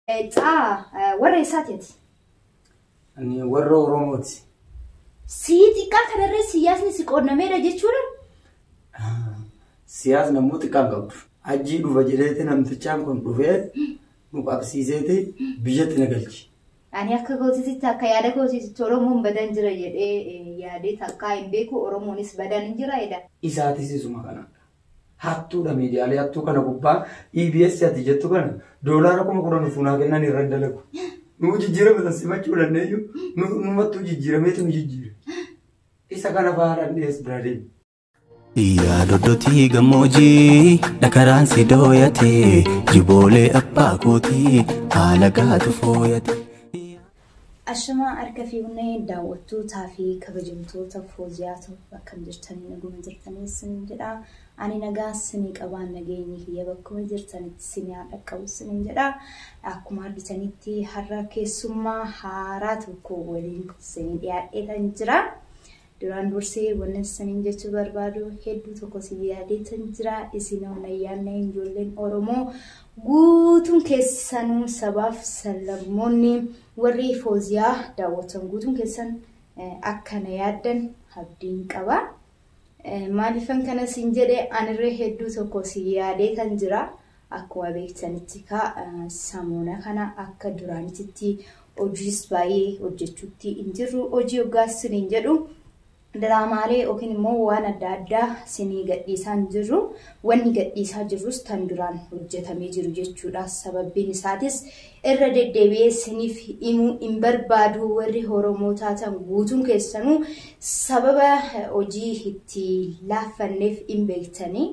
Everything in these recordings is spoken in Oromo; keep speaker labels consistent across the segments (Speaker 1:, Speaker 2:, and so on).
Speaker 1: Xaa warra eessaati ati?
Speaker 2: Ani warra Oromooti.
Speaker 1: Sii xiqqaa kanarree siyaasni si qonnameera jechuudha?
Speaker 2: Siyaasni ammoo xiqqaa hin qabdu. Hajjii dhufa jedheeti namtichaan kun dhufee nu qabsiiseeti biyyatti na galche.
Speaker 1: Ani akka kootitti akka yaada kootitti Oromoon badan jira jedhee yaadee takkaa hin beeku Oromoonis badan hin jira jedha.
Speaker 2: Isaatis isuma kanadha. Hattuudha miidiyaalee hattuu kana gubbaa EBS ati jettu kana doolaara 10,000 fuunaa kennan irra hin dalagu. Nuu jijjiirame san simachuu dandeeyyu numattuu jijjiirameetu nu jijjiire. Isa kana fa'aa dhandhees bira deemi.
Speaker 3: Yaa doddotii gammoojii dhakaraan si dooyate jiboolee abbaa kootii haala gaatu fooyate.
Speaker 1: Ashamaa harka fiignee daawwattootaa fi kabajamtoota Fooziyaatu akkam jirtanii naguma jirtanii sin jedha. Ani nagaa sinii qabaa nageenyi kiyya bakkuma jirtanitti sinii haa dhaqqabu sinin jedha. Akkuma argitanitti har'a keessummaa haaraa tokko waliin sinii dhiyaadheetan jira. Duraan dursee wannan sinin jechuu barbaadu hedduu tokko si yaadeetan jira. Isin hona yaadne ijoolleen Oromoo guutuun keessanuu sabaaf sablammoonni warri Fooziyaa daawwatan guutuun keessan akka na yaaddan abdiin qaba. Maaliifan kana siin jedhe anirree hedduu tokko si yaadeetan jira. Akkuma beektanitti kaa samoona kana akka duraanitti hojiis baay'ee hojjechuutti hin jirru. Hojii hoggaas siniin jedhu diraamaalee yookiin immoo waan adda addaa sinii gadhiisaa hin jirru. Wanni gadhiisaa jirrus tan duraan hojjetamee jiru jechuudha. Sababbiin isaatis irra deddeebi'ee siniif himuu hin barbaadu warri Oromoo taatan guutuun keessanuu sababa hojii itti laaffanneef hin beektanii.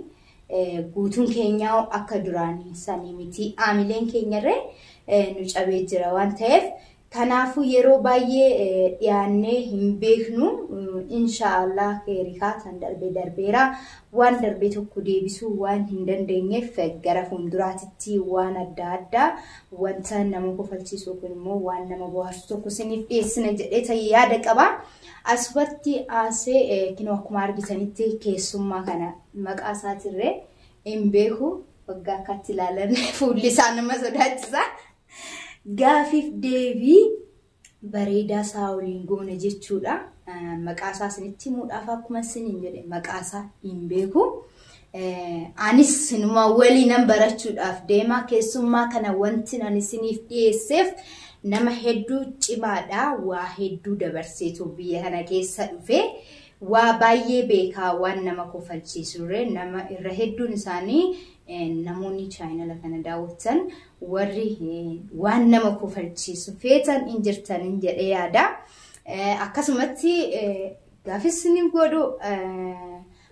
Speaker 1: Guutuun keenyaa akka duraanii sanii miti. Aamileen keenyarree nu cabee jira waan ta'eef kanaafuu yeroo baay'ee dhiyaannee hin beeknu. Inshaallah keerikaa kan darbee darbeera. Waan darbee tokko deebisuu waan hin dandeenyeef gara fuulduraatitti waan adda addaa wanta nama kofalchiisu kun immoo waan nama bohaarsu tokko isiniif dhiyeessina jedhee yaada qaba. Asumatti haasee kinoo akkuma argitanitti keessummaa kana maqaa isaatirree hin beeku. Waggaa akkatti ilaalan fuulli isaa nama sodaachisa. Gaafiif deebii bareedaa isaa waliin goone jechuudha. Maqaa isaa isinitti himuudhaaf akkuma isiniin jedhe maqaa isaa hin beeku. Anis sinuma waliinan barachuudhaaf deema. Keessummaa kana wanti ani isiniif dhiyeesseef nama hedduu cimaadha. Waa hedduu dabarseetu biyya kana keessa dhufe. Waa baay'ee beekaa waan nama kofalchiisurree nama irra hedduun isaanii namoonni chaayinala kana daawwatan warri waan nama kofalchiisu feetan hin jirtan hin jedhee yaada. Akkasumatti gaafis ni godhu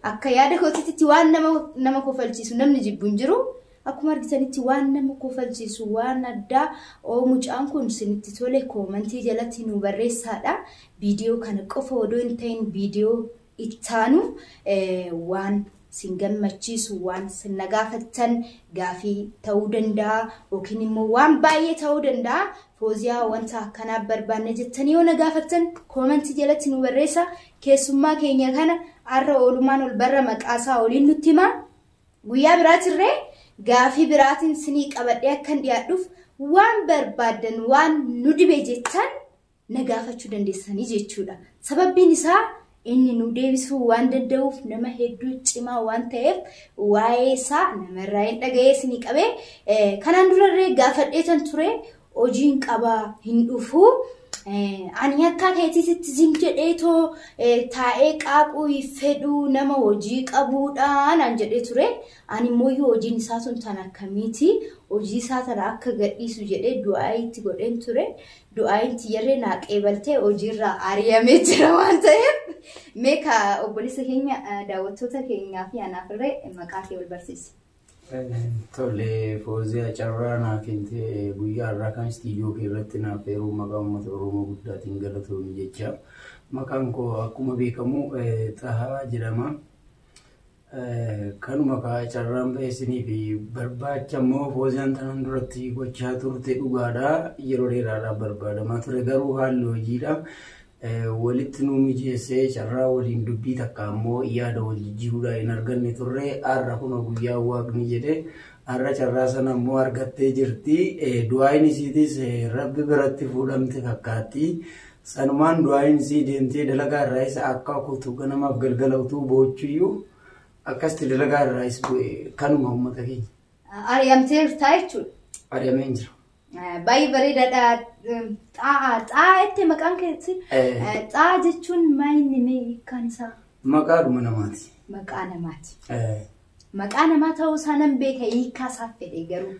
Speaker 1: akka yaada kootiitti waan nama kofalchiisu namni jibbu hin jiru. Akkuma argitanitti waan nama kofalchiisu waan addaa mucaan kun isinitti tole koomantii jalatti nu barreessaadha. Viidiyoo kana qofa odoo hin ta'in viidiyoo ittaanu waan sin gammachiisu waan sin nagaafattan gaafii ta'uu danda'a yookiin immoo waan baay'ee ta'uu danda'a. Fooziyaa wanta akkanaa barbaanne jettanii yoo nagaafattan koomantii jalatti nu barreessa. Keessummaa keenya kana har'a oolumaan ol barra maqaasaa oliin nutti hima. Guyyaa biraatirree gaafii biraatiin sinii qabadhee akkan dhiyaadhuuf waan barbaaddan waan nu dibe jettan na gaafachuu dandeessanii jechuudha. Sababbiin isaa inni nu deebisuu waan danda'uuf nama hedduu cimaa waan ta'eef waa'ee isaa namarraa hin dhaga'ee sinii qabee kanaan durarree gaafadheetan ture hojiin qabaa hin dhufu. Ani akka keetiitti zin jedheetoo taa'ee qaaquu fedhuu nama hojii qabuudhaan an jedhee ture. Ani immoo hojiin isaa sun tan akkamiiti? Hojii isaa tana akka gadhiisu jedhee du'aa itti godheen ture. Du'aayin tiyyarree naa qeebaltee hojiirraa ari'amee jira waan ta'eef. Mee ka obboleessa keenya daawwattoota keenyaa fi anaafirree maqaa kee wal barsiisi.
Speaker 2: Tole Fooziyaa carraa naa kennite guyyaa har'aa kan istiidiyoo kee irratti naaf eeruu maqaa uummata Oromoo guddaatiin galatoomi jecha. Maqaan koo akkuma beekamu Xahaa jedhama. Kanuma kaa carraan ba'e isinii fi barbaacha immoo Fooziyaan tanaan duratti gochaa turte dhugaadha. Yeroo dheeraadhaaf barbaadamaa ture garuu haalli hojiidha. Walitti nu mijeessee carraa waliin dubbii takka ammoo yaada wal jijjiiruudhaan hin arganne turre har'a kun guyyaa waaqni jedhe Har'a carraa sana immoo argattee jirti. Du'aayin isiitis rabbi biratti fuudhamte fakkaatti. Sanumaan du'aayin isii deemtee dalagaa irraa isa akka kutu ganamaaf galgala utuu boochuyyuu akkasitti dalagaa irraa is bu'e kanuma uummata keenya.
Speaker 1: Ari'amteertaa jechuudha.
Speaker 2: Ari'amee hin jira.
Speaker 1: Baay'ee bareedaadha. Xaa'aa xaa'aa jettee maqaan keessi. Xaa'aa jechuun maal inni mee hiikkaan isaa?
Speaker 2: Maqaadhuma namaati.
Speaker 1: Maqaa namaati. Maqaa namaa ta'uu isaa nan beeka hiikkaa isaaf fedhe garuu.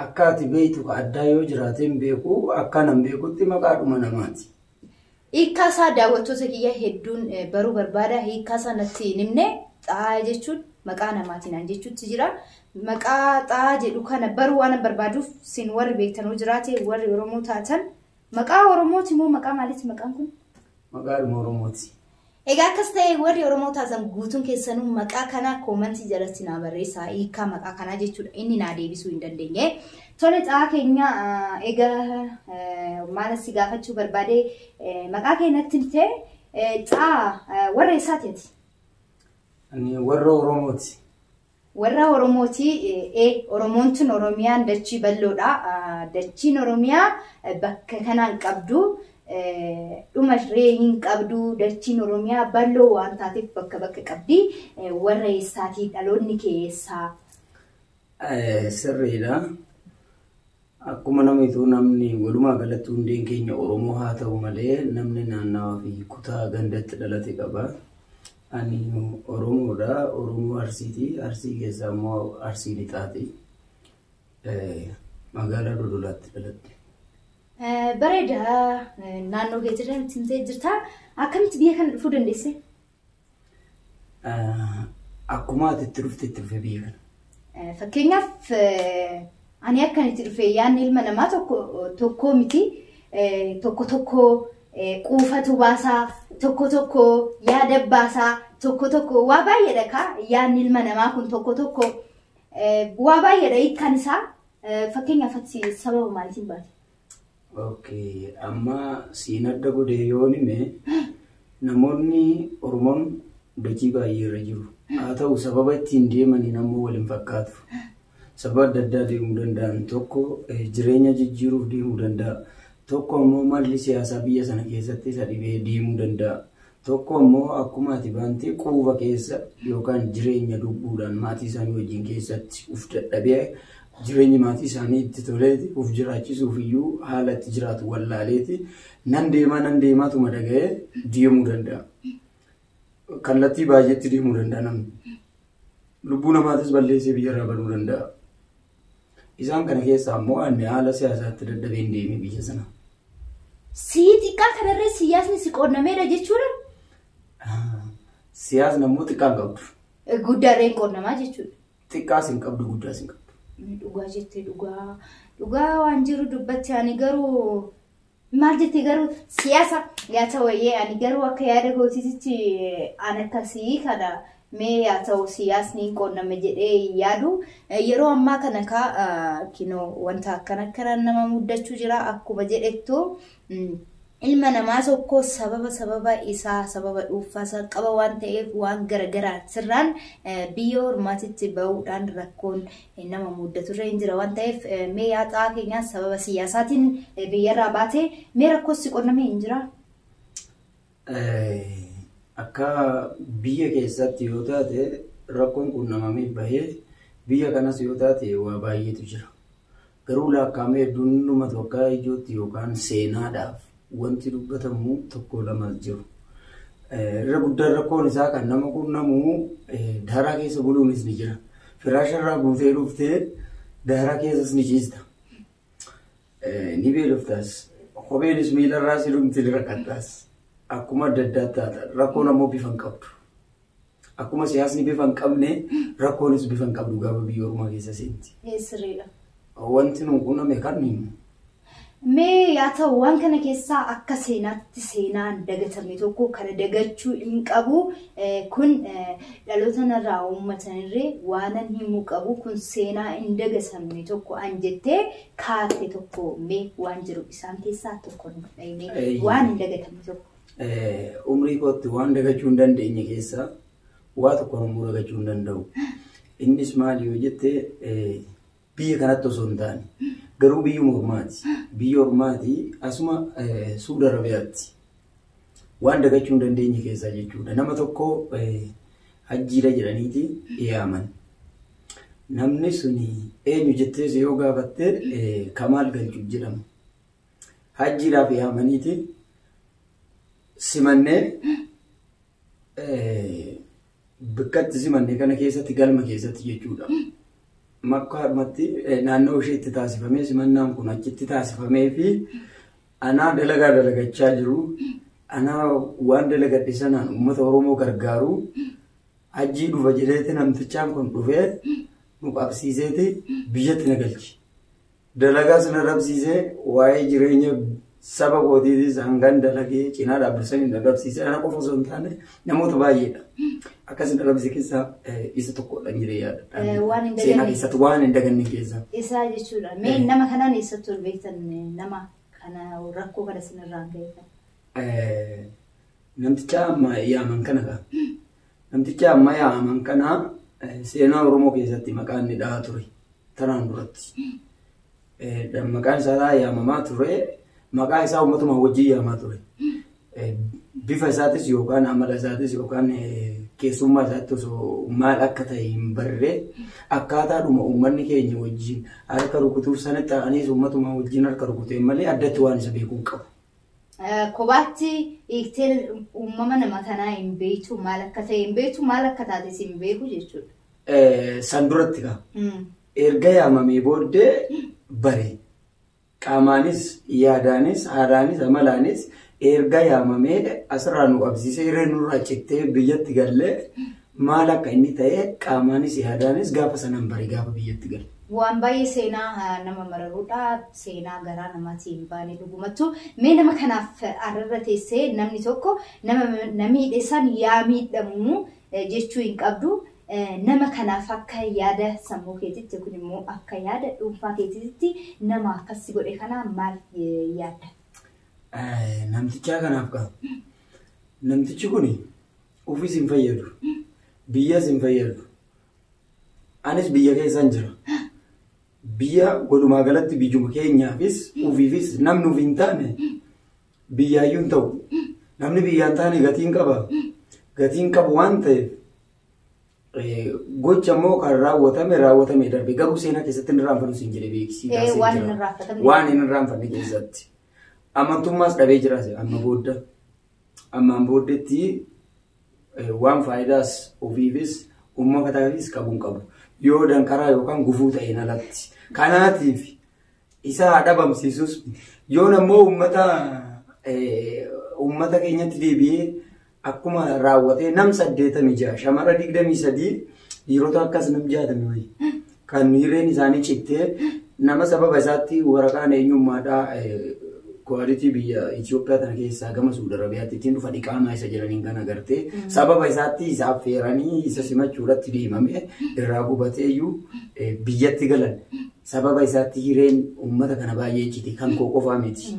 Speaker 2: Akka ati beektu addaa yoo jiraate hin beeku akka nan beekutti maqaadhuma namaati.
Speaker 1: Hiikkaa isaa daawwattoota kiyya hedduun baruu barbaada. Hiikkaa isaa natti hin himne xaa'aa jechuun maqaa namaatiin an jechuutti jira. Maqaa xaa'aa jedhu kana baruu waan barbaaduuf sin warri beektanuu jiraate warri Oromoo taatan maqaa Oromooti moo maqaa maaliiti maqaan kun?
Speaker 2: Maqaadhuma Oromooti.
Speaker 1: Egaa akkas ta'e warri Oromoo taatan guutuun keessanuu maqaa kana koomantii jalatti naa barreessaa hiikkaa maqaa kanaa jechuudha inni naa deebisuu hin dandeenye. Tole xaa'aa keenya egaa maal si gaafachuu barbaade maqaa keenyatti ta'e xaa'aa warra eessaati ati?
Speaker 2: Ani warra Oromooti.
Speaker 1: Warra Oromooti. Oromoon tun Oromiyaan dachii bal'oodha. Dachiin Oromiyaa bakka kanaan qabdu. Dhuma irree hin qabdu. Dachiin Oromiyaa bal'oo waan taateef bakka bakka qabdi. Warra eessaatii dhaloonni kee eessaa?
Speaker 2: Sirriidha. Akkuma namituu namni walumaa galatti hundeen keenya Oromoo haa ta'u malee namni naannawaa fi kutaa gandatti dhalate qaba. Ani Oromoodha. Oromoo Arsiiti. Arsii keessaa immoo Arsii Lixaati. Magaalaa Dodolaatti dhaladhe.
Speaker 1: Bareeda naannoo kee jirta nutti himtee jirta. Akkamitti biyya kana dhufuu dandeesse?
Speaker 2: Akkuma ati itti dhufte itti dhufe biyya kana.
Speaker 1: Fakkeenyaaf ani akkan itti dhufe yaadni ilma namaa tokko tokko miti. Tokko tokko quufatu baasaa, tokko tokko yaada baasaa, tokko tokko waa baay'eedha kaa yaadni ilma namaa kun tokko tokko waa baay'eedha hiikkaan isaa. Fakkeenyaaf ati sababa maaliitiin baate?
Speaker 2: Okay, amma siin adda godhee yoon hime namoonni Oromoon dachii baay'ee irra jiru. Haa ta'u sababa ittiin deemaniin ammoo wal hin fakkaatu. Sababa adda addaa deemuu danda'an tokko jireenya jijjiiruuf deemuu danda'a. Tokko ammoo malli siyaasaa biyya sana keessatti isa dhibee deemuu danda'a. Tokko ammoo akkuma ati baantee quufa keessa yookaan jireenya lubbuudhaan maatii isaanii wajjin keessatti uf dadhabee jireenyi maatii isaanii itti toleeti uf jiraachisuuf iyyuu haala itti jiraatu wallaaleeti nan deemaa nan deemaatuma dhaga'ee deemuu danda'a. Kallattii baay'eetti deemuu danda'a namni. Lubbuu namaatis balleessee biyyarraa baduu danda'a. Isaan kana keessaa ammoo ani haala siyaasaatti dadhabeen deemee biyya sana.
Speaker 1: Sii xiqqaa kanarree siyaasni si qonnameedha jechuudha?
Speaker 2: Siyaasni ammoo xiqqaa hin qabdu.
Speaker 1: Guddaarree hin qonnamaa jechuudha.
Speaker 2: Xiqqaas hin qabdu guddaas hin qabdu.
Speaker 1: Dhugaa jettee dhugaa dhugaa waan jiru dubbatti ani garuu maal jettee garuu siyaasa yaa ta'u eeyyee ani garuu akka yaada kootiitti an akkasii kana mee yaa ta'u siyaasni hin qonname jedhee yaadu yeroo ammaa kana kaa kinoo wanta akkana akkana nama muddachuu jira akkuma jedhettu ilma namaa tokko sababa sababa isaa sababa dhuunfaa isaa qaba waan ta'eef waan garagaraa sirraan biyya ormaatitti bahuudhaan rakkoon nama muddatu irra hin jira waan ta'eef mee yaa xaa'aa keenyaa sababa siyaasaatiin biyyarraa baate mee rakkoon si qunname hin jiraa?
Speaker 2: Akka biyya keessatti yoo taate rakkoon qunnamamee bahee biyya kanas yoo taate waa baay'eetu jira. Garuu lakkaa'amee hedduun dhumatu akka ijootti yookaan seenaadhaaf wanti dubbatamu tokko lama jiru. Irra guddaan rakkoon isaa kan nama qunnamu daaraa keessa buluunis ni jira. Firaasha irraa guutee dhuftee daaraa keessas ni ciista. Ni beeloftaas. Kopheenis miilarraa si dhumti ni rakkattaas. Akkuma adda addaa taata. Rakkoon ammoo bifa hin qabdu. Akkuma siyaasni bifa hin qabne rakkoonis bifa hin qabdu gaafa biyya ormaa keessa seenti.
Speaker 1: Sirriidha.
Speaker 2: Wanti nu qunname kan himu.
Speaker 1: Mee yaa ta'u waan kana keessaa akka seenaatti seenaan dagatame tokko kana dagachuu hin qabu. Kun dhaloota narraa uummatanirree waanan himuu qabu kun seenaa hin dagatamne tokko an jettee kaate tokko mee waan jiru isaan keessaa tokko nuuf dhahime waan hin dagatamne tokko.
Speaker 2: Umrii kootti waan dagachuu hin dandeenye keessaa waa tokko immoo dagachuu hin danda'u. Innis maali yoo jette Biyya kanatti osoo hin taane garuu biyyuma ormaati. Biyya ormaati asuma Suudi Arabiyaatti waan dagachuu hin dandeenye keessaa jechuudha. Nama tokko hajjiidha jedhaniiti yaaman. Namni suni eenyu jettees yoo gaafatte Kamaal Galchuu jedhama. Hajjiidhaaf yaamaniiti simannee bikkatti simanne kana keessatti galma keessatti jechuudha. Makkaadhumatti naannoo isheetti taasifamee simannaan kun achitti taasifamee fi anaa dalagaa dalagachaa jiru. Anaa waan dalagadhe sanaan uummata Oromoo gargaaru hajjii dhufa jedheeti namtichaan kun dhufee nu qabsiiseeti biyyatti na galche. Dalagaa sana dhabsiisee waa'ee jireenya saba kootiitis hangan dalagee cinaa dhaabbisanii na dhabsiisee ana qofa osoo hin taane namoota baay'eedha. Akkasin dhabsiise keessaa isa tokkodha jedhee yaadadha.
Speaker 1: Waan hin
Speaker 2: Seenaa
Speaker 1: daganne.
Speaker 2: keessatti waan hin daganne keessaa.
Speaker 1: Isaa jechuudha. Mee nama kanaan eessatti ol beektan nama kana rakkoo kana sinirraan ga'e kana?
Speaker 2: Namticha amma yaaman kana kaa. Namticha amma yaaman kana seenaa Oromoo keessatti maqaan inni dhahaa ture. Tanaan duratti. Maqaan isaa yaamamaa ture. Maqaa isaa uummatuma wajjin yaamaa ture. Bifa isaatis yookaan amala isaatis yookaan keessummaa isaatti osoo maal akka ta'e hin barree akkaataadhuma uummanni keenya wajjin harka rukutuuf sanatti anis uummatuma wajjin harka rukuteen malee addatti waan isa beekuu hin qabu.
Speaker 1: Kophaatti hiiktee uumama nama kanaa hin beektu maal akka ta'e hin beektu maal akka taates hin beeku jechuudha.
Speaker 2: San duratti kaa. Erga yaamamee booddee bare. Qaamaanis, yaadaanis, haadaanis, amalaanis erga yaamamee asirraa nu qabsiisee hiree nurraa cittee biyyatti gallee maal akka inni ta'e qaamaanis yaadaanis gaafa sanaan bare gaafa biyyatti galle.
Speaker 1: Waan baay'ee seenaa nama mararuudha. Seenaa garaa namaatii hin baane dhugumattu. Mee nama kanaaf arrarra teessee namni tokko nama na miidhe san yaa miidhamu jechuu hin qabdu. Nama kanaaf akka yaada sammuu keetitti yookiin immoo akka yaada dhuunfaa keetitti nama akkas godhe kana maal yaadda?
Speaker 2: Namtichaa kanaaf qaba. Namtichi kun ofiis hin fayyadu. Biyyas hin fayyadu. Anis biyya keessan jira. Biyya walumaa galatti biyyuma keenyaafis ofiifis namni ofi hin taane biyyaayyuu hin ta'u. Namni biyyaan taane gatiin qaba. Gatiin qabu waan ta'eef gocha immoo kan raawwatame raawwatame darbe garuu seenaa keessatti hin irraanfannu siin jedhee beeksisii taasisee
Speaker 1: Waan hin
Speaker 2: jira.
Speaker 1: irraanfatamne.
Speaker 2: Waan hin irraanfanne keessatti. Amantummaas dhabee jira amma booda. Ammaan booddeetti waan faayidaas ofiifis uummataafis qabu hin qabu. Yoo danqaraa yookaan gufuu ta'een alatti. Kanaatiif isa haa dhabamsiisus yoon ammoo uummata keenyatti deebi'ee akkuma raawwatee nam 86 shamara 23 dhiirota akkas nam 60 wayi kan hireen isaanii cittee nama sababa isaatti waraqaan eenyummaadhaa kuwaalitii biyya Itoophiyaa tana keessaa gama Suudi Arabiyaatti ittiin dhufa dhiqaamaa isa jedhaniin kan agartee sababa isaatti isa affeeranii isa simachuudhaatti deemame irraa gubateeyyuu biyyatti galan sababa isaatti hireen uummata kana baay'ee cite kan koo qofaa miti.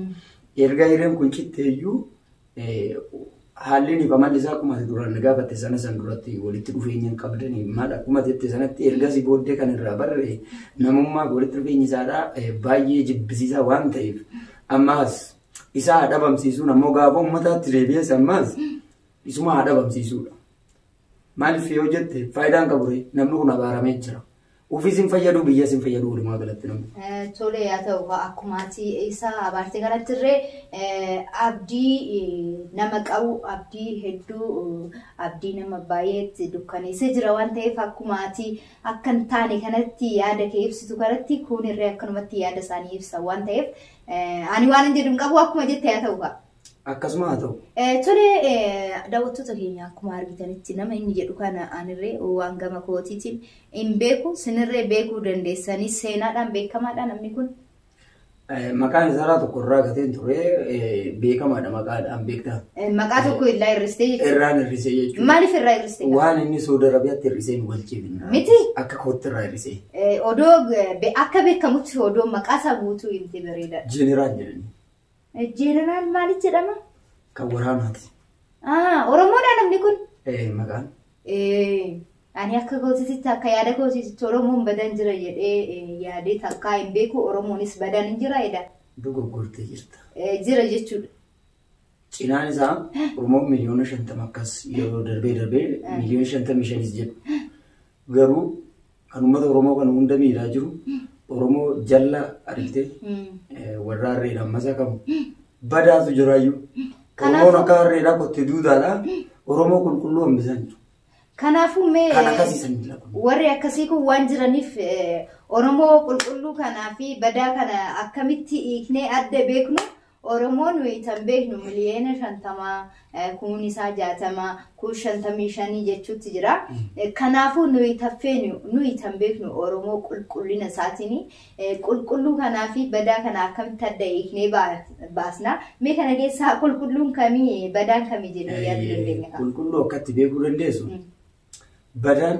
Speaker 2: Erga hireen kun citteeyyuu haalli ni amalli isaa akkuma ati duraan na gaafatte sana san duratti walitti dhufeenya hin qabdanii maal akkuma jette sanatti ergasii booddee kan irraa barre namummaa walitti dhufeenyi isaadhaa baay'ee jibbisiisaa waan ta'eef ammaas isaa haa dhabamsiisuun ammoo gaafa uummataatti deebi'es ammaas isuma haa dhabamsiisuudha. Maaliif yoo jette faayidaan qabu namni kun abaaramee jira. Ofiis hin fayyadu biyyas hin fayyadu walumaa galatti namni.
Speaker 1: Tole haa ta'u akkuma ati isa abaarte kanatti illee abdii nama qabu abdii hedduu abdii nama baay'eetti dukkaneessee jira waan ta'eef akkuma ati akka hin taane kanatti yaada kee ibsitu kanatti kunirree akkanumatti yaada isaanii ibsa waan ta'eef ani waan hin jedhu hin qabu akkuma jette haa ta'u.
Speaker 2: Akkasuma haa ta'u.
Speaker 1: Tole daawwattoota keenya akkuma argitanitti nama inni jedhu kana anirree waan gama kootiitiin hin beeku sinirree beekuu dandeessanii seenaadhaan beekamaadha namni kun.
Speaker 2: Maqaan isaa tokko irraa gateen ture beekamaadha maqaadhaan beektaa.
Speaker 1: Maqaa tokko irraa hir'istee jechuudha.
Speaker 2: Irraan hir'isee jechuudha.
Speaker 1: Maaliif irraa hir'istee?
Speaker 2: Waan inni Saudi Arabiyaatti hir'isee nu galcheef.
Speaker 1: Miti?
Speaker 2: Akka kootti irraa hir'isee.
Speaker 1: Odoo akka beekamutti odoo maqaa isaa guutuu himte bareedaadha.
Speaker 2: Jeneraal jedhani.
Speaker 1: Jeneraal maaliif jedhama?
Speaker 2: Kan waraanaati.
Speaker 1: Oromoodha namni kun?
Speaker 2: Maqaan.
Speaker 1: Ani akka kootitti akka yaada kootitti Oromoon badan jira jedhee yaadee takkaa hin beeku Oromoonis badan hin jira jedha.
Speaker 2: Dogoggortee jirta.
Speaker 1: Jira jechuudha.
Speaker 2: Cinaan isaa Oromoon 50 miliyoona akkas yeroo darbee darbee 55 miliyoona jedhu. Garuu kan uummata Oromoo kan hunda miidhaa jiru Oromoo jalla argite warra harreedhaan masakamu badaatu jiraayyuu. Oromoon akka harreedhaa kottee duutaadha. Oromoo qulqulluu hambisaan jiru.
Speaker 1: Kanaafuu mee
Speaker 2: Kan akkasiisan jira kun.
Speaker 1: Warri akkasii kun waan jiraniif Oromoo qulqulluu kanaa fi badaa kana akkamitti hiiknee adda beeknu? Oromoon nuyi kan beeknu 50 miliyoona, kuun isaa 60, kun 55 jechuutti jira. Kanaafuu nuyi taffeenu nuyi kan beeknu Oromoo qulqullina isaatiin qulqulluu kanaa fi badaa kana akkamitti adda hiiknee baasna? Mee kana keessaa qulqulluun kamii badaan kamii jennee yaaduu dandeenya?
Speaker 2: Qulqulluu akkatti beekuu dandeessu. Badaan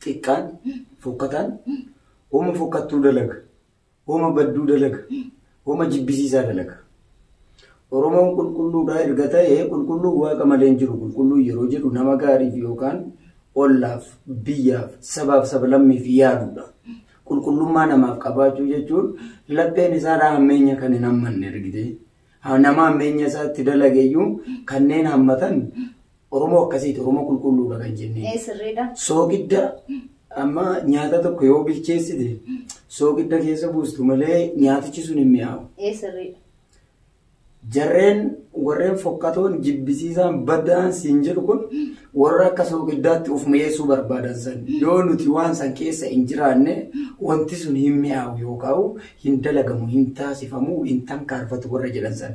Speaker 2: xiqqaan fokkataan hooma fokkattuu dalaga. Hooma badduu dalaga. Hooma jibbisiisaa dalaga. Oromoon qulqulluudha erga ta'e qulqulluu waaqa malee hin jiru. Qulqulluu yeroo jedhu nama gaariif yookaan ollaaf, biyyaaf, sabaaf, sablammiif yaaduudha. Qulqullummaa namaaf qabaachuu jechuun lapheen isaadhaa hammeenya kan hin hammanne argite. Nama hammeenya isaatti dalageeyyuu kanneen hammatan Oromoo akkasiiti. Oromoo qulqulluudha kan jennee.
Speaker 1: Sirriidha.
Speaker 2: Soogidda amma nyaata tokko yoo bilcheessite soogidda keessa buustu malee nyaatichi sun hin mi'aawu.
Speaker 1: Sirriidha.
Speaker 2: Jarreen warreen fokkatoon jibbisiisaan badaan siin jedhu kun warra akka soogiddaatti of mi'eessuu barbaadan san yoo nuti waan san keessa hin jiraanne wanti sun hin mi'aawu yookaan hin dalagamu hin taasifamu hin tankaarfatu warra jedhan san.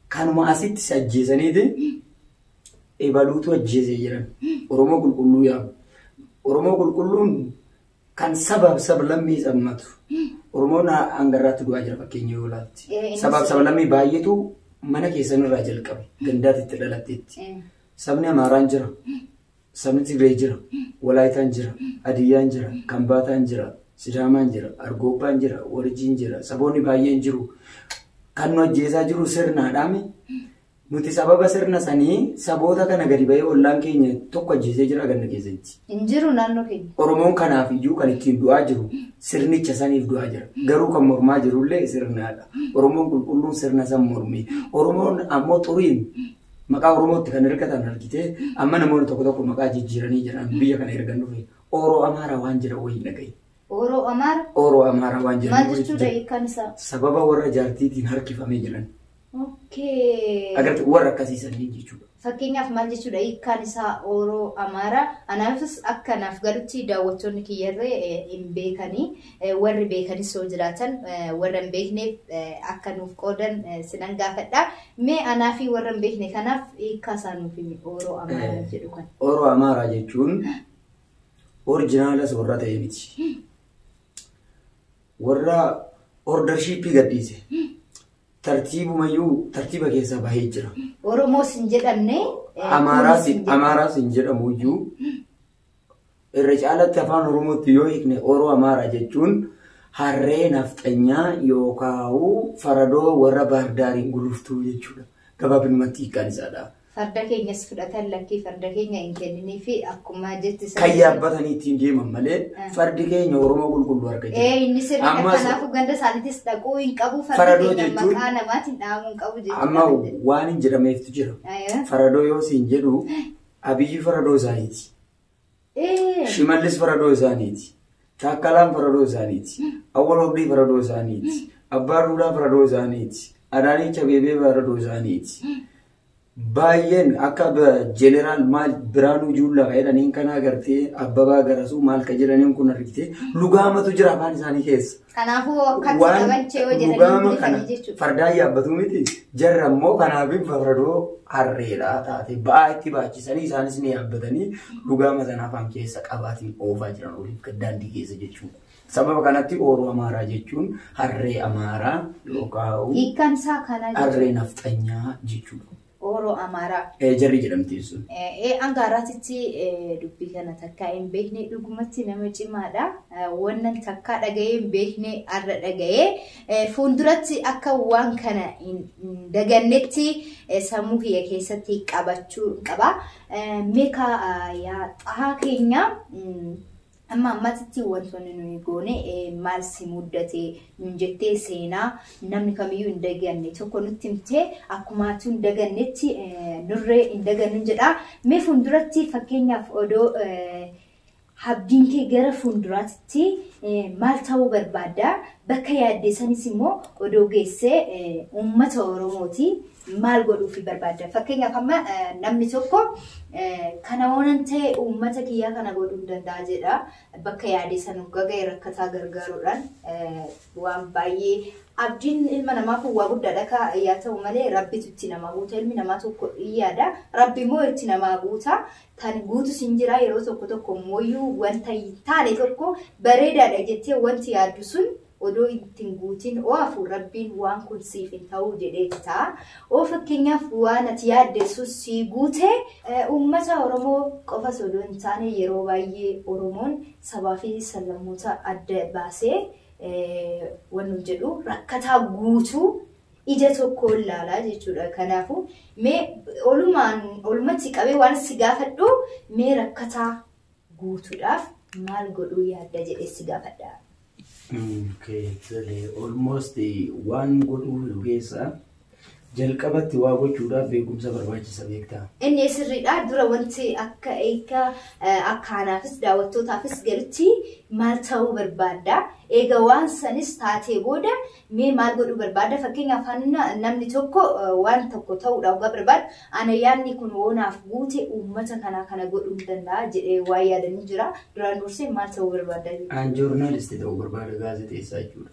Speaker 2: Kanuma asitti si ajjeesaniiti ebaluutu ajjeesee jiran. Oromoo qulqulluu yaamu. Oromoo qulqulluun kan sabaaf sablammii sammatu. Oromoon hangarraatti du'aa jira fakkeenya yoo ilaalti. Sabaaf sablammii baay'eetu mana keessan irraa jalqabe gandaatti itti dhalatteetti. Sabni Amaaraan jira. Sabni Tigree jira. Walaayitaan jira. Hadiyyaan jira. Kambaataan jira. Sidaamaan jira. Argoobbaan jira. Warjiin jira. Saboonni baay'een jiru. Kan nu ajjeesaa jiru sirnaadhaami. Nuti sababa sirna sanii saboota kana gadi bahee ollaan keenya tokko ajjeesee jira ganda keessatti.
Speaker 1: Hin jiru naannoo keenya.
Speaker 2: Oromoon kanaaf iyyuu kan ittiin du'aa jiru sirnicha saniif du'aa jira. Garuu kan mormaa jirullee sirnaadha. Oromoon qulqulluun sirna san mormi. Oromoon ammoo xuriin maqaa Oromootti kan hirkatan argitee amma namoonni tokko tokko maqaa jijjiiranii jiran biyya kana ergan dhufe Oroo Amaaraa waan jedhan wayii dhagaye.
Speaker 1: Oroo Amaara.
Speaker 2: Oroo Amaaraa waan jedhan
Speaker 1: Maal
Speaker 2: wayii
Speaker 1: jechuudha
Speaker 2: jira.
Speaker 1: hiikkaan isaa?
Speaker 2: Sababa warra jaartiitiin harkifamee jiran.
Speaker 1: Okay.
Speaker 2: Agartee warra akkasiisanii jechuudha.
Speaker 1: Fakkeenyaaf maal jechuudha hiikkaan isaa Oroo Amaaraa? Anaafis akka naaf galutti daawwattoonni kiyyarree hin beekanii warri beekanis yoo jiraatan warra hin beekneef akka nuuf qoodan sinan gaafadha. Mee anaa fi warra hin beekne kanaaf hiikkaa isaa nuuf himi Oroo Amaaraa jedhu kan.
Speaker 2: Oroo Amaaraa jechuun original warra ta'e miti. Warra ordershiippii gadhiise. Tartiibumayyuu tartiiba keessaa bahee jira.
Speaker 1: Oromoos hin jedhamne.
Speaker 2: Amaaraas
Speaker 1: kunis hin jedhamne.
Speaker 2: Amaaraas hin jedhamu iyyuu irra caalatti afaan Oromootti yoo hiikne Oroo Amaaraa jechuun harree nafxanyaa yookaan faradoo warra baardaariin guluftuu jechuudha. Gabaabinumatti hiikkaan isaadha.
Speaker 1: Farda keenyas fudhatan lakkii farda keenya hin kenninii fi akkuma jetti
Speaker 2: Kan yaabbatanii ittiin deeman malee fardi keenya Oromoo qulqulluu harka jira.
Speaker 1: Inni sirriidha.
Speaker 2: Ammas-
Speaker 1: Kanaafuu ganda isaaniitis dhaquu hin qabu. Fardi
Speaker 2: Faradoo
Speaker 1: keenya
Speaker 2: jechuun-
Speaker 1: maqaa namaatiin dhahamuu hin qabu jechuudha.
Speaker 2: Amma waan hin jedhameeftu jira. Faradoo yoo siin jedhu Abiyyi faradoo isaaniiti. Shimallis faradoo isaaniiti. Taakkalaan faradoo isaaniiti. Awwal Obdii faradoo isaaniiti. Abbaan Duulaa faradoo isaaniiti. Adaanech Abeebee faradoo isaaniiti. Baay'een akka jeneraal maal Biraanuu Juullaa ka jedhaniin kana agartee Abbabaa Garasuu maal ka jedhaniin kun argitee lugaamatu jira afaan isaanii keessa.
Speaker 1: Kanaafuu akkatti
Speaker 2: Waan
Speaker 1: qabanchee yoo jedhanii
Speaker 2: lugaama kana
Speaker 1: gulufanii jechuudha.
Speaker 2: fardaan yaabbatu miti jarra immoo kanaaf faradoo harreedhaa taate ba'aa itti baachisanii isaanis ni yaabbatanii lugaama sana afaan keessa qabaatiin oofaa jiran oliif gad daandii keessa jechuudha. Sababa kanatti Oroo Amaaraa jechuun harree Amaaraa yookaan
Speaker 1: Hiikkaan isaa kana jechuudha.
Speaker 2: harree nafxanyaa jechuudha.
Speaker 1: Oroo Amaaraa.
Speaker 2: Jarri jedhamti sun.
Speaker 1: Hanga har'aatitti dubbii kana takkaa hin beekne dhugumatti nama cimaadha. Wannan takkaa dhaga'ee hin beekne har'a dhaga'ee fuulduratti akka waan kana hin dagannetti sammuu kiyya keessatti qabachuu qaba. Meeqa yaa xahaa keenya amma ammatti wantoonni nuyi goone maal si muddate nun jettee seenaa namni kamiyyuu hin daganne tokko nutti himtee akkuma ati hin dagannetti nurree hin dagannu jedha. Mee fuulduratti fakkeenyaaf odoo abdiin kee gara fuulduraatti maal ta'uu barbaadda? Bakka yaadde sanis immoo odoo geessee uummata Oromooti maal godhuufi barbaadda? Fakkeenyaaf amma namni tokko kana oonan ta'e uummata kiyyaa kana godhuu hin danda'a jedha. Bakka yaade san gaga'e rakkataa gargaaruudhaan waan baay'ee abdiin ilma namaa kun waa guddaadha ka yaa ta'u malee rabbitu itti namaa guuta. Ilmi namaa tokko yaada. Rabbi immoo itti namaa guuta. Kan guutus hin jira yeroo tokko tokko immoo wanta hin taane tokko bareedaadha jettee wanti yaaddu sun odoo ittiin guutiin oofu rabbiin waan kun siif hin ta'uu jedhee ta'a. Oo fakkeenyaaf waan ati yaadde sun sii guute uummata Oromoo qofa odoo hin taane yeroo baay'ee Oromoon sabaa fi sablammoota adda baasee waan nuti jedhu rakkataa guutuu ija tokkoon ilaalaa jechuudha. Kanaafuu mee olumaan olumatti qabee waan si gaafadhu mee rakkataa guutuudhaaf maal godhuu yaadda jedhee si gaafadha.
Speaker 2: Almost waan godhuu keessa jalqabatti waa gochuudhaaf beekumsa barbaachisa beektaa.
Speaker 1: Inni sirriidha. Dura wanti akka eega akkaanaafis daawwattootaafis galutti maal ta'uu barbaadda? Eega waan sanis taatee booda mee maal godhuu barbaadda? Fakkeenyaaf namni tokko waan tokko ta'uudhaaf waggaa barbaadu ana yaadni kun hoonaaf guute uummata kanaa kana godhuu hin danda'a jedhee waan yaadanii jira. Duraan dursee maal ta'uu barbaadda?
Speaker 2: An joornaalistii ta'uu barbaada gaazexeessaa jechuudha.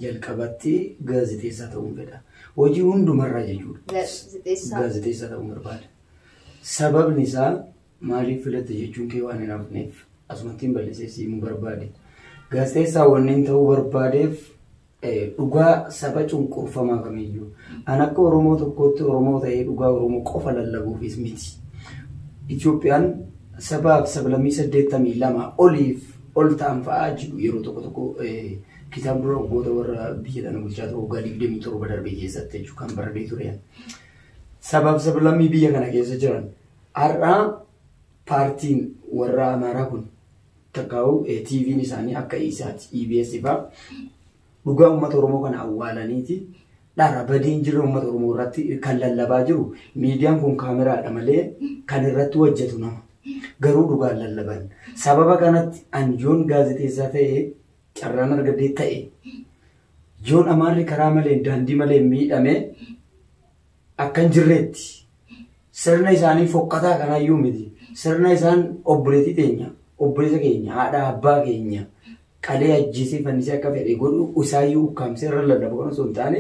Speaker 2: Jalqabatti gaazexeessaa ta'uun fedha. Hojii hundumarraa jechuudha. Gaazexeessaa ta'uun barbaada. Sababni isaa maaliif filatte jechuun kee waan hin hafneef asumatti hin bal'isee siimuu barbaade. Gaazexeessaa wanneen ta'uu barbaadeef dhugaa saba cunqurfamaa kamiyyuu. An akka Oromoo tokkootti Oromoo ta'ee dhugaa Oromoo qofa lallabuufis miti. Itoophiyaan sabaaf sablammii 82 oliif ol ta'an fa'aa jiru yeroo tokko tokko kitaaba dura waggoota warra biyya tana bulchaa ture waggaa 27 darbee keessatti jechuudha kan baradee ture. Sabaaf sablammii biyya kana keessa jiran har'aa paartiin warra Amaaraa kun takkaa'u TV'n isaanii akka isaati EBS fa'aa dhugaa uummata Oromoo kana awwaalaniiti dhara badiin jiru uummata Oromoo irratti kan lallabaa jiru miidiyaan kun kaameraadha malee kan irratti hojjetu nama. Garuu dhugaan lallaban. Sababa kanatti an yoon gaazexeessaa ta'ee carraan argadee ta'e yoon Amaarri karaa malee daandii malee miidhame akka hin jirreetti sirna isaanii fokkataa kanaayyuu miti. Sirna isaan obboleettii teenya, obboleessa keenya, haadha abbaa keenya qalee ajjeesee fannisee akka fedhe godhu isaayyuu ukkaamsee irra lallabu kan osoo hin taane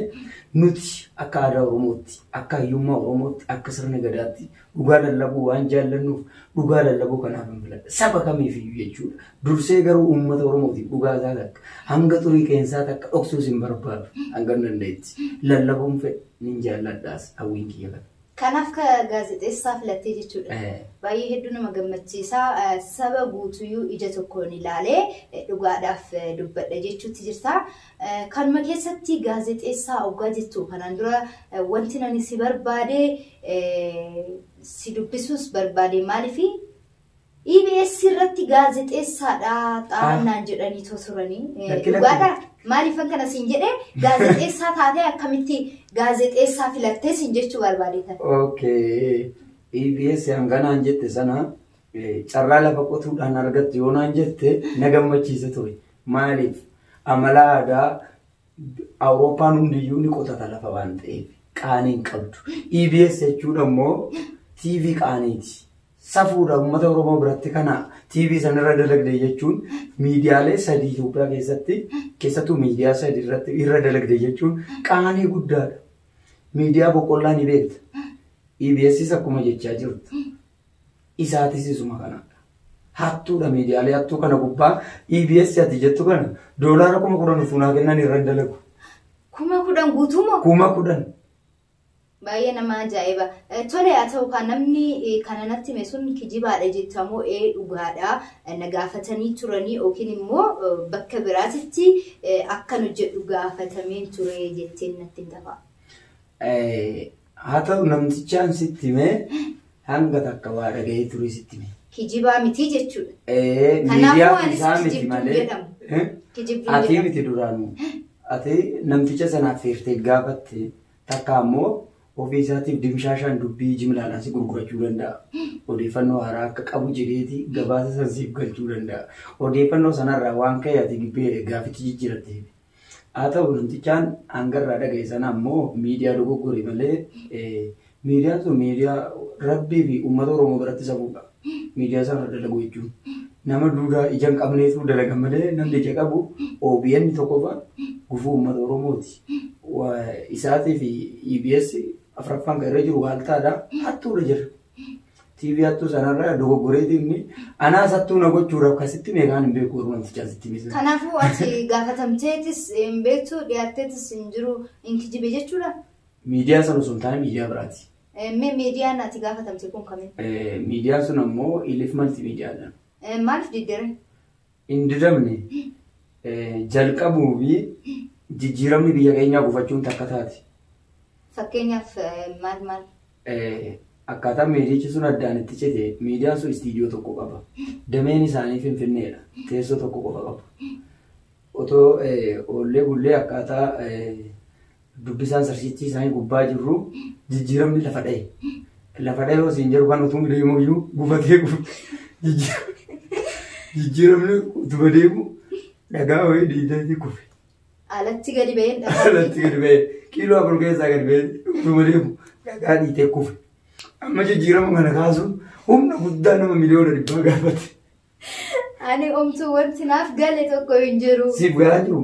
Speaker 2: nuti akka aadaa Oromootti, akka hayyummaa Oromootti, akka sirna gadaatti dhugaa lallabuu waan jaallannuuf dhugaa lallabuu kanaaf hin filadha. Saba kamiifiyyuu jechuudha. Dursee garuu uummata Oromootiif dhugaa isaa takka hanga xurii qeensaa takka dhoksuus hin barbaadu hanga hin danda'etti. Lallabuun fedhe nin jaalladhaas hawwiin kiyya kana.
Speaker 1: Kanaaf gaazexeessaa filattee jechuudha. Baay'ee hedduu nama gammachiisaa saba guutuyyuu ija tokkoon ilaalee dhugaadhaaf dubbadha jechuutti jirta. Kanuma keessatti gaazexeessaa hoggaa jettu kanaan dura wanti nani si barbaade si dubbisuus barbaade maaliifi EBS irratti gaazexeessaadha xaa'annaan jedhanii turanii. Dhugaadha. Maaliifan kana siin jedhee gaazexeessaa taatee akkamitti gaazexeessaa filattee siin jechuu barbaadeetan.
Speaker 2: Okay. EBS hanganaan jette sana carraa lafa qotuudhaan argattu yoo naan jette na gammachiisa ture. Maaliif amala aadaa Awurooppaan hundiyyuu ni qotata lafa waan ta'eef qaanii hin qabdu. EBS jechuun ammoo TV qaaniiti. Safuudha uummata Oromoo biratti kana TV sanarra dalagde jechuun miidiyaalee sadii Itoophiyaa keessatti keessattuu miidiyaa sadii irratti irra dalagde jechuun qaanii guddaadha. Miidiyaa boqqollaa ni beekta. EBSs akkuma jechaa jirtu. Isaatis isuma kanadha. Hattuudha miidiyaalee hattuu kana gubbaa EBS ati jettu kana doolaara 10,000 utuu naa kennan irra dalagu.
Speaker 1: 10,000 guutuumoo?
Speaker 2: 10,000.
Speaker 1: Baay'ee nama ajaa'iba. Tole haa ta'u kan namni kana natti hime sun kijibaadha jettamoo dhugaadha na gaafatanii turanii yookiin immoo bakka biraatitti akkan hojjedhu gaafatameen ture jetteen natti hin tafa.
Speaker 2: Haa ta'u namtichaan sitti himee hanga takka waa dhaga'ee ture sitti hime.
Speaker 1: Kijibaa miti jechuudha.
Speaker 2: Miidiyaa isaa miti malee. Ati miti duraanuu. Ati namticha sanaaf feertee gaafatte takka ammoo ofii isaatiif dimshaashaan dubbii jimlaadhaan si gurgurachuu danda'a. Odeeffannoo haaraa akka qabu jedheeti gabaasa san siif galchuu danda'a. Odeeffannoo sanarraa waan ka'e ati gaafichi jijjiiratte. Haa ta'u namtichaan hangarraa dhaga'e sana ammoo miidiyaa dogoggore malee miidiyaan sun miidiyaa rabbii fi uummata Oromoo biratti safuudha. Miidiyaa sana dalagu jechuun. Nama duudaa ija hin qabneetu dalaga malee namni ija qabu OBN tokkoffaa gufuu uummata Oromooti. Isaatii fi EBS afuraffaan kan irra jiru waaltaadha. Hattuudha jira. TV hattuu sanarra dogoggoreeti inni anaas hattuu na gochuudhaaf kasitti meeqaan hin beeku garuu namtichaa sitti misa.
Speaker 1: Kanaafuu ati gaafatamteetis hin beektu dhiyaatteetis hin jiru hin kijibe jechuudha.
Speaker 2: Miidiyaa sana osoo hin taane miidiyaa biraati.
Speaker 1: Mee miidiyaan ati gaafatamte kun kamiin?
Speaker 2: Miidiyaan sun ammoo Ilif Malti Miidiyaadha.
Speaker 1: Maaliif diddere?
Speaker 2: Hin didamne jalqabuu fi jijjiiramni biyya keenyaa gufachuun takka taati.
Speaker 1: Fakkeenyaaf maal maal?
Speaker 2: Akkaataan miidiyichi sun addaan itti cite miidiyaan sun istiidiyoo tokko qaba. Dameen isaanii Finfinneedha. Teessoo tokko qofa qabu. Otoo oollee bullee akkaataa dubbisaan sarsiichii isaanii gubbaa jirru jijjiiramni lafa dha'e. Lafa dha'e yoo siin jedhu kan utuu deemu iyyuu gufatee jijjiiramni utuma deemu dhagaa wayii dhiitee kufe.
Speaker 1: Alatti gadi ba'ee
Speaker 2: dhagaa. Alatti gadi ba'ee kiiloo 4 keessaa gadi ba'ee utuma deemu dhagaa dhiitee kufe. Amma jijjiirama kana kaasuun humna guddaa nama 100 miliyoona gaafate.
Speaker 1: Ani omtuu wanti naaf gale tokko hin jiru.
Speaker 2: Siif galaa jiru?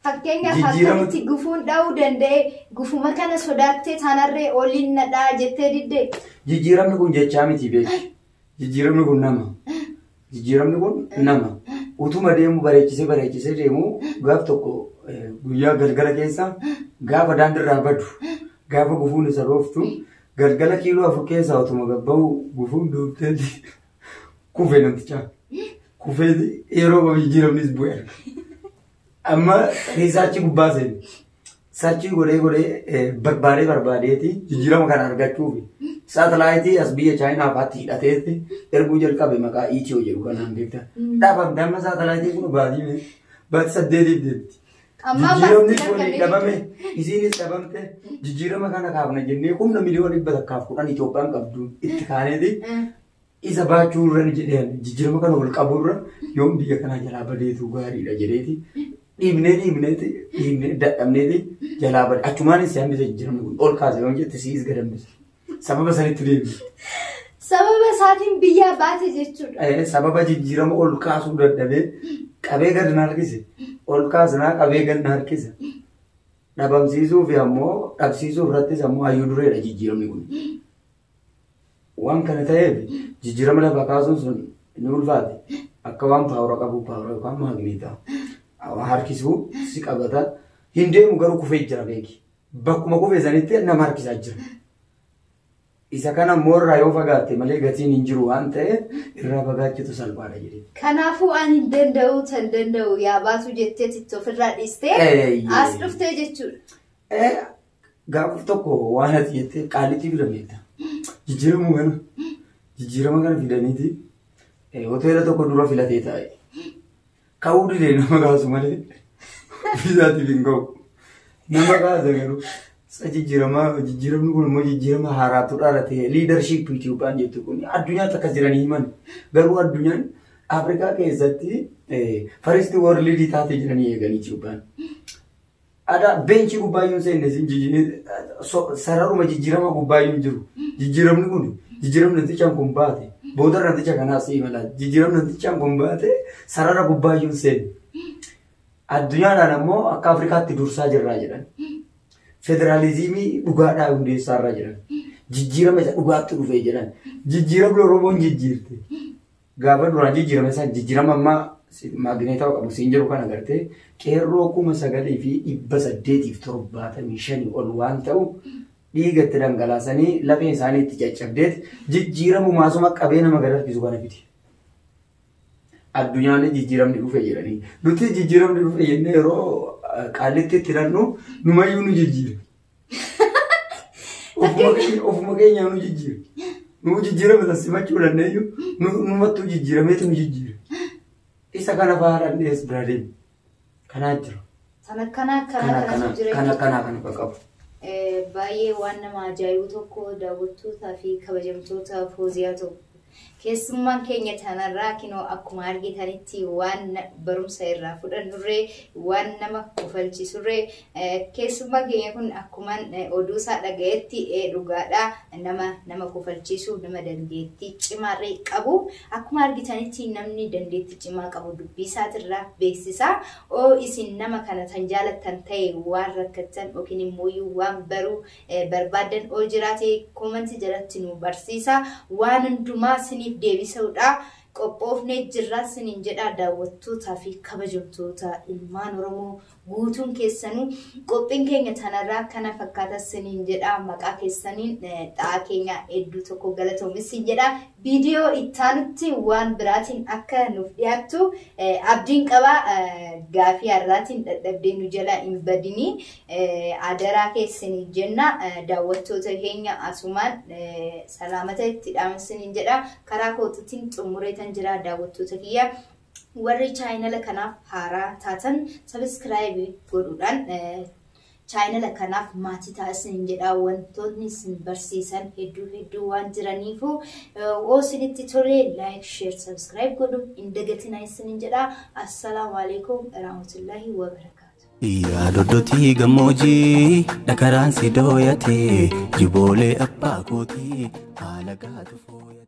Speaker 1: Fakkeenyaaf akkamitti gufuun dha'uu danda'e gufuma kana sodaattee tanarree oliin na dha'a jettee diddee.
Speaker 2: Jijjiiramni kun jechaa miti beeki. Jijjiiramni kun nama. Jijjiiramni kun nama. Utuma deemu bareechisee bareechisee deemu gaaf tokko guyyaa galgala keessa gaafa daandiirraa badu gaafa gufuun isa dhooftu galgala kiiloo 4 keessaa utuma gabba'u gufuun dhoofteeti kufe namtichaa. Kufeeti yeroo jijjiiramnis bu'e arga. Amma riisaachii gubbaa seeni. Sarchii godhee godhee barbaadee barbaadeeti jijjiirama kana argachuuf saatalaayitii as biyya Chaayinaa fa'aatti hidhateetti erguu jalqabe maqaa Itiyoo jedhu kanaan beekta. Dhaabamte amma saatalaayitii kun baatii 8f deemti. Jijjiiramni kun dhabame isiinis dhabamte jijjiirama kana kaafna jennee humna 110 miliyoona Itoophiyaan qabdu itti kaaneeti isa baachuu irra jedheen jijjiirama kana ol qabuurra yoom biyya kanaa jalaa badeetu gaariidha jedheeti dhiibnee dhiibneeti dhiibnee dadhabneeti jalaa bade achumaanis si hambisa jijjiiramni kun ol kaase yoo jette siis gad hambisa sababa sanitti deebi.
Speaker 1: Sababa isaatiin biyyaa baate jechuudha.
Speaker 2: Sababa jijjiirama ol kaasuu dadhabee qabee gad na harkise ol kaasanaa qabee gad na harkise dhabamsiisuu fi ammoo dhabsiisuu irrattis ammoo hayyuu dureedha jijjiiramni kun. Waan kana ta'eef jijjiirama lafa kaasuun sun ni ulfaate akka waan power qabu power yookaan maagneetaa harkisuu si qabata hin deemu garuu kufee jira beeki. Bakkuma kufee sanitti nama harkisaa jira. Isa kana immoo irraa yoo fagaatte malee gatiin hin jiru waan ta'eef irraa fagaachuutu salphaadha jedhee.
Speaker 1: Kanaafuu ani hin danda'u tan danda'u yaa baatu jettee itti ofirraa dhiistee as dhuftee jechuudha.
Speaker 2: Gaaf tokko waan ati jettee qaalitti fidameetta. Jijjiiramuu kana jijjiirama kana fidaniiti hoteela tokko dura filatee taa'e. Ka'uu didee nama kaasu malee ofiisaatiif hin ga'u. Nama kaasa garuu isa jijjiirama jijjiiramni kun immoo jijjiirama haaraatu dhalate leadership Itoophiyaan jettu kun addunyaatti akkas jiranii himan. Garuu addunyaan Afrikaa keessatti first world taatee jiranii eegan Itoophiyaan. Aadaa beenchii gubbaayyuu seenne sararuma jijjiirama gubbaayyuu hin jiru. Jijjiiramni kun jijjiiramni namtichaan kun baate booda namticha kanaas imala jijjiiramni namtichaan kun baate sarara gubbaayyuu seenne. Addunyaadhaan ammoo akka Afrikaatti dursaa jirraa jedhan. Federaalizimii dhugaadhaa hundeessaarraa jedhan. Jijjiirama isa dhugaatti dhufee jedhan. Jijjiiramni Oromoon jijjiirte. Gaafa duraan jijjiirame isaan jijjiirama ammaa maagneetaa qabu siin jiru kana agartee qeerroo 9875 ol waan ta'u Dhiiga itti dhangalaasanii lafeen isaanii itti caccabdeet jijjiiramumaa suma qabee nama gad harkisu kana fide. Addunyaan jijjiiramni dhufe jedhanii. Nuti jijjiiramni dhufe jennee yeroo qaallitti itti hidhannu numayyuu nu jijjiira. Ofuma keenyaa nu jijjiira. Nu jijjiirame san simachuu dandeeyyu numattuu jijjiirameetu nu jijjiira. Isa kana fa'aa dhandhees bira deemu. Kanaa jira.
Speaker 1: Kan akkanaa
Speaker 2: Kana
Speaker 1: akkanaa kanatu jira
Speaker 2: kana
Speaker 1: jechuudha.
Speaker 2: kanaa kana qabu.
Speaker 1: Baay'ee waan nama ajaa'ibu tokko daawwattootaa fi kabajamtoota Fooziyaa tokko. Keessummaan keenya tanarraa kinoo akkuma argitanitti waan barumsa irraa fudhannurree waan nama kofalchiisurree keessummaan keenya kun akkumaan oduu isaa dhagayetti dhugaadha nama kofalchiisu nama dandeettii cimaarree qabu akkuma argitanitti namni dandeettii cimaa qabu dubbii isaatirraa beeksisa. Oo isin nama kana tan jaalattan ta'e waan rakkattan yookiin immoo waan baruu barbaadan oo jiraate koomantii jalatti nu barsiisa. Waan hundumaa isiniif deebisuudha. Qophoofnee jirra isiniin jedha daawwattootaa fi kabajamtoota ilmaan Oromoo guutuun keessanuu qophiin keenya tanarraa kana fakkaata isiniin jedha maqaa keessaniin xa'aa keenya hedduu tokko galatoomi isin jedha. Viidiyoo ittaanutti waan biraatiin akka nuuf dhiyaattu abdiin qaba. Gaafii har'aatiin dadhabdee nu jala hin badinii adaraa keessanii jenna daawwattoota keenya asumaan salaamata itti dhaamsiniin jedha. Karaa kootuutiin xumureetan jira daawwattoota kiyya. Warri chaayinala kanaaf haaraa taatan sabiskiraayib godhuudhaan chaayinala kanaaf maatii taasisan jedha. Wantoonni isin barsiisan hedduu hedduu waan jiraniifu oo isinitti tole laayik sheer sabiskiraayib godhu hin dagatinaa isiniin jedha. Assalaamu alaikum warahmatullaahi wabarakaatu.
Speaker 3: Yaa doddotii gammoojjii dhakaraan si dooyate jiboolee abbaa kootii haala gaatu fooyate.